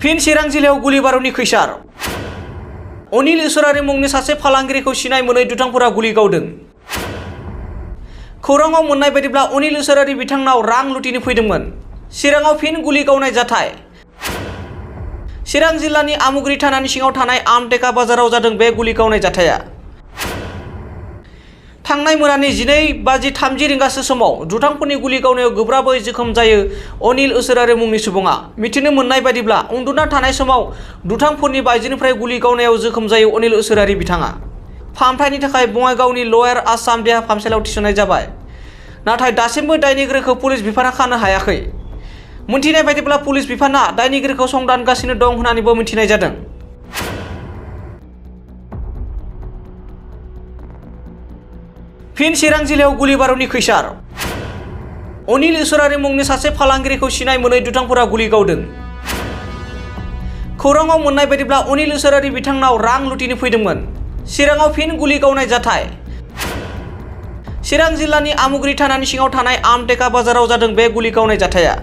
फिन चिरां जिल्लायाव गुलि बारुदनि खैसार। अनिल इसोरारि मुंनि सासे फालांगिरिखौ सिनाय मोनै दुथांफोरा गुलि गावदों। खौराङाव मोननाय बायदिब्ला अनिल इसोरारि बिथांनाव रां लुटिनो फैदोंमोन। चिराङाव फिन गुलि गावनाय जाथाय। चिरां जिल्लानि आमुगुरि थानानि सिङाव थानाय आमटेका बाजाराव जादों बे गुलि गावनाय जाथाया। थांनाय मोनानि 12:30 रिंगासो समाव दुथांफोरनि गुलि गावनायाव गोब्राबै जोखोम जायो अनिल इसोरारि मुंनि सुबुङा। मिथिनो मोननाय बायदिब्ला उन्दुना थानाय समाव दुथांफोरनि बायजोनिफ्राय गुलि गावनायाव जोखोम जायो अनिल इसोरारि बिथाङा। फाहामथायनि थाखाय बङाइगावनि लयेर आसाम देहा फाहामसालियाव थिसननाय जाबाय। नाथाय दासिमबो दायनिगिरिखौ पुलिस बिफाना खानो हायाखै। मोनथिनाय बायदिब्ला पुलिस बिफाना दायनिगिरिखौ संदानगासिनो दं होननानैबो मिथिनाय जादों। फिन चिरां जिल्लायाव गुलि बारुदनि खैसार। अनिल इसोरारि मुंनि सासे फालांगिरिखौ सिनाय मोनै दुथांफोरा गुलि गावदों। खौराङाव मोननाय बायदिब्ला अनिल इसोरारि बिथांनाव रां लुटिनो फैदोंमोन। चिराङाव फिन गुलि गावनाय जाथाय। चिरां जिल्लानि आमुगुरि थानानि सिङाव थानाय आमटेका बाजाराव जादों बे गुलि गावनाय जाथाया।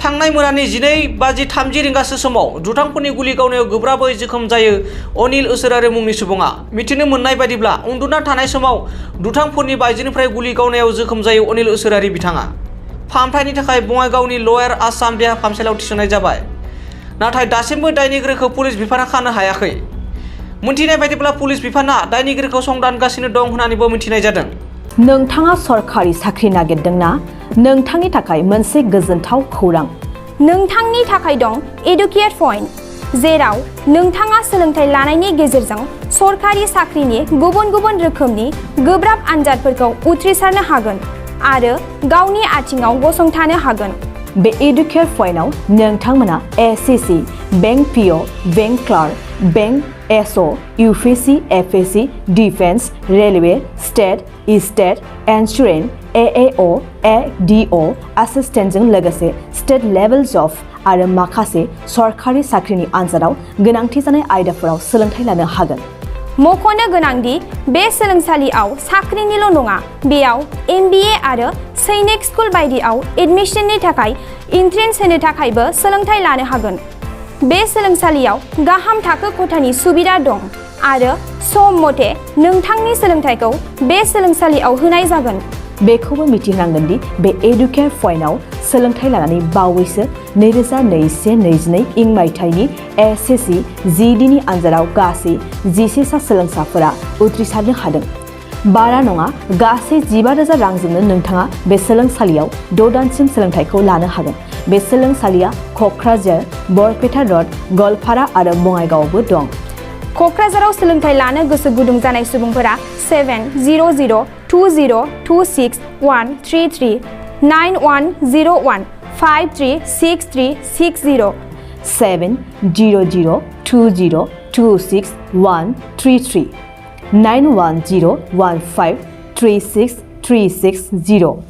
थांनाय मोनानि 12:30 रिंगासो समाव दुथांफोरनि गुलि गावनायाव गोब्राबै जोखोम जायो अनिल इसोरारि मुंनि सुबुङा। मिथिनो मोननाय बायदिब्ला उन्दुना थानाय समाव दुथांफोरनि बायजोनिफ्राय गुलि गावनायाव जोखोम जायो अनिल इसोरारि बिथाङा। फाहामथायनि थाखाय बङाइगावनि लयेर आसाम देहा फाहामसालियाव थिसननाय जाबाय। नाथाय दासिमबो दायनिगिरिखौ पुलिस बिफाना खानो हायाखै। मोनथिनाय बायदिब्ला पुलिस बिफाना दायनिगिरिखौ संदानगासिनो दं होननानैबो मिथिनाय जादों। नोंथाङा सरखारि साख्रि नागिरदोंना? नोंथांनि थाखाय मोनसे गोजोनथाव खौरां। नोंथांनि थाखाय दं एडुकेट पइन्ट, जेराव नोंथाङा सोलोंथाइ लानायनि गेजेरजों सरखारि साख्रिनि गुबुन गुबुन रोखोमनि गोब्राब आनजादफोरखौ उथ्रिसारनो हागोन आरो गावनि आथिङाव गसंथानो हागोन। बे एडुकेट पइन्टआव नोंथांमोना SSC, bank PO, bank clerk, bank SO, UPSC, FSC, defence, railway, state insurance, AAO, ADO एसिस्टेन्टजों लोगोसे स्टेट लेभेल जब आरो माखासे सरखारि साख्रिनि आनजादाव गोनांथि जानाय आयदाफोराव सोलोंथाइ लानो हागोन। मख'नो गोनांदि बे सोलोंसालियाव साख्रिनिल' नङा, बेयाव एमबिए आरो सैनिक स्कुल बायदियाव एडमिसननि थाखाय एन्ट्रेन्स होनो थाखायबो सोलोंथाइ लानो हागोन। बे सोलोंसालियाव गाहाम थाखो खथानि सुबिदा दं आरो सम मथे नोंथांनि सोलोंथाइखौ बे सोलोंसालियाव होनाय जागोन। बेखौबो मिथिनांगोन दि बे एडुकेट पइन्टआव सोलोंथाइ लानानै बावैसो 2021-22 इं मायथाइनि एसएससि जिडिनि आनजादाव गासै 11 सा सोलोंसाफोरा उथ्रिसारनो हादों। बारा नङा, गासै 15,000 रांजोंनो नोंथाङा बे सोलोंसालियाव 6 दानसिम सोलोंथाइखौ लानो हागोन। बे सोलोंसालिया क'क्राझार, बरपेटा रड, गवालपारा आरो बङाइगावआवबो दं। क'क्राझाराव सोलोंथाइ लानो गोसो गुदुं जानाय सुबुंफोरा 70020263133 9101 536360 70020263133 9101536360